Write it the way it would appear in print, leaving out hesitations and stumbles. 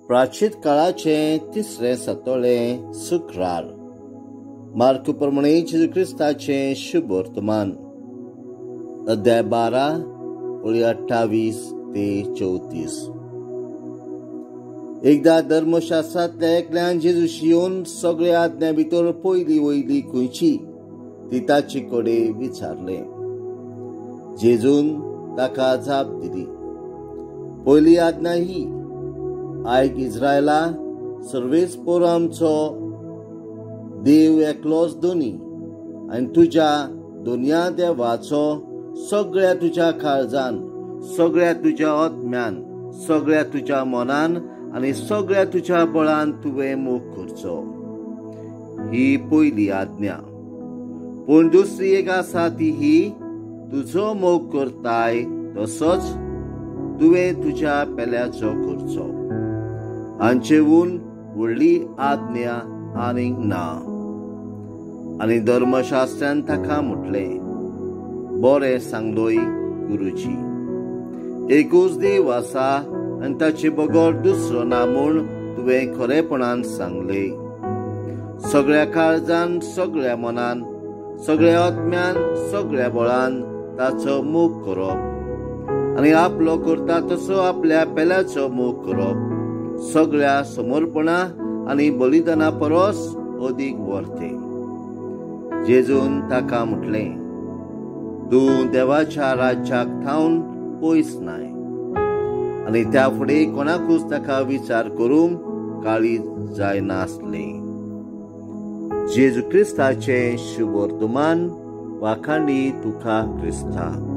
प्राचीत काळाचें तिसरें सतोळें शुक्रार. मार्क प्रमाणे जेजू क्रिस्ताचें शुभ वर्तमान, अध्याय 12 ओळी 28 ते 34. एकदा धर्मशास्त्रांतल्या एकल्यान जेजूशी येवन सगळ्या आज्ञा भितर पयली वयली खंयची ती ताचे कडेन विचारलें. जेजून ताका जाप दिली, पयली आज्ञा ही, आयक इस्रायला, सर्वेस्पोर आमचो देव एकलोच दोनी, आनी तुज्या दोनया देवाचो सगळ्या तुज्या काळजान, सगळ्या तुज्या आत्म्यान, सगळ्या तुज्या मनान आनी सगळ्या तुज्या बळान तुवें मोग करचो. ही पयली आज्ञा. पूण दुसरी एक आसा ती ही, तुजो मोग करताय तसोच तुवें तुज्या पेल्याचो करचो. हांचेहून व्हडली आज्ञा आनीक ना. आनी धर्मशास्त्रान ताका म्हटलें, बरें सांगलोय गुरुजी, एकूच देव आसा आनी ताचे बगर दुसरो ना म्हूण तुवें खरेपणान सांगलें. सगळ्या काळजान, सगळ्या मनान, सगळ्या आत्म्यान, सगळ्या बळान ताचो मोग करप आनी आपलो करता तसो आपल्या पेल्याचो मोग करप सगळ्या समर्पणा आनी बलिदाना परस अदीक वर्ते. जेजून ताका म्हटलें, तूं देवाच्या राज्याक थावन पयस नाय. आनी त्या फुडें कोणाकूच ताका विचार करूंक काळीज जायनासलें. जेजू क्रिस्ताचें शुभ वर्तमान. वाखाणी तुका क्रिस्ता.